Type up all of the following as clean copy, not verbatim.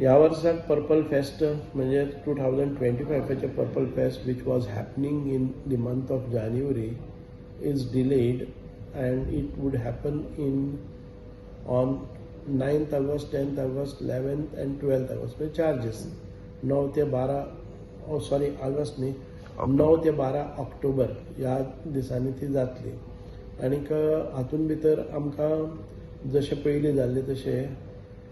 ह्या वर्साक purple fest म्हणजे 2025चें Purple Fest, which was happening in the month of January, is delayed and it would happen in on 9th August, 10th August, 11th and 12th August. म्हणजे 4 दीस, 9 ते 12, sorry, August न्ही, 9 ते 12 ऑक्टोबर ह्या दिसांनी ती जातली. आनीक हातून भितर आमकां जशें पयलीं जाल्लें तशें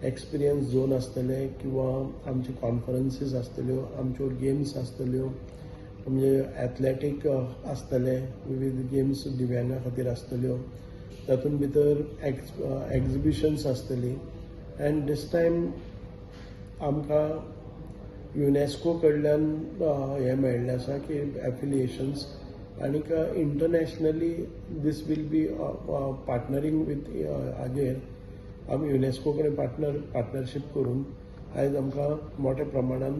एक्सपिरियन्स झोन आसतले किंवा आमचे कॉन्फरन्सीस आसतल्यो, आमच्यो गेम्स आसतल्यो, म्हणजे एथलेटीक आसतले, विविध गेम्स दिव्यांगा खातीर आसतल्यो. तातूंत भितर एक्झिबिशन्स आसतली. अँड दीस टायम आमकां युनेस्को कडल्यान हें मेळिल्लें आसा की एफिलिएशन्स आनीक internationally this will be partnering with हाजेर आमी युनेस्को कडेन पार्टनरशीप करून आयज आमकां मोठ्या प्रमाणान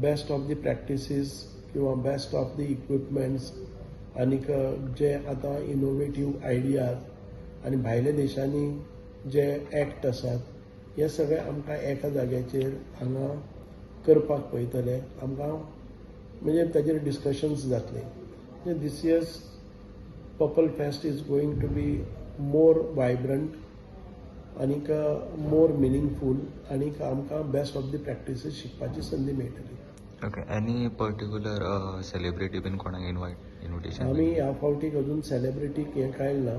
बेस्ट ऑफ the practices किंवा बेस्ट ऑफ the equipments आनीक जे आतां इनोवेटीव आयडियाज आनी भायल्या देशांनी जे एक्ट आसात, हे सगळे आमकां एका जाग्याचेर हांगा करपाक पळयतले. आमकां म्हणजे ताजेर डिस्कशन्स जातले. This year's Purple Fest is going to be more vibrant आनीक मोर मिनींगफूल आनीक आमकां बेस्ट ऑफ the practices शिकपाची संदी मेळटली. ओके, एनी पर्टिक्युलर सेलिब्रिटी बीन कोणाक इनवायट इन्विटेशन? आमी ह्या फावटीक अजून सेलिब्रिटीक हें कांय ना.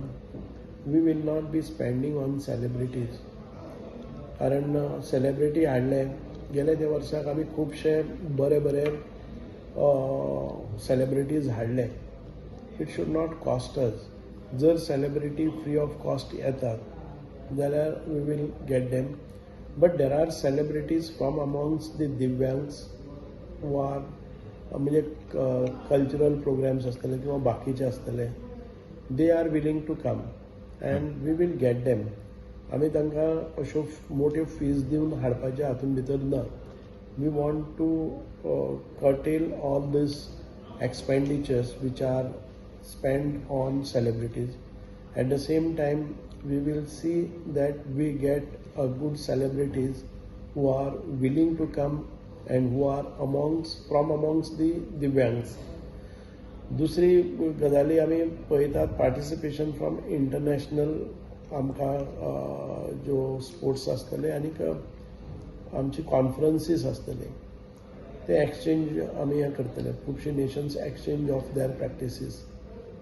We will not be spending on celebrities, कारण सेलिब्रिटी हाडले गेले त्या वर्साक आमी खुबशे बरे बरे सेलिब्रिटीज हाडले. It should not cost us. जर सेलिब्रिटी फ्री ऑफ कॉस्ट येतात जाल्यार we will get them, but there are celebrities from amongst the divyangs who are म्हणजे कल्चरल प्रोग्राम्स आसतले किंवा बाकीचे आसतले, they are willing to come and we will get them. आमी तांकां अश्यो मोट्यो फीज दिवन हाडपाचे हातूंत भितर ना. We want to curtail all these expenditures which are spent on celebrities. At the same time, we will see that we get a good celebrities who are willing to come and who are amongst from amongst the divyangs. दुसरी गजाली आमी पळयतात, participation from international आमकां ज्यो sports आसतले आनीक आमची कॉन्फरन्सीस आसतले, ते एक्सचेंज आमी हें करतले. खुबशे nations exchange of their practices.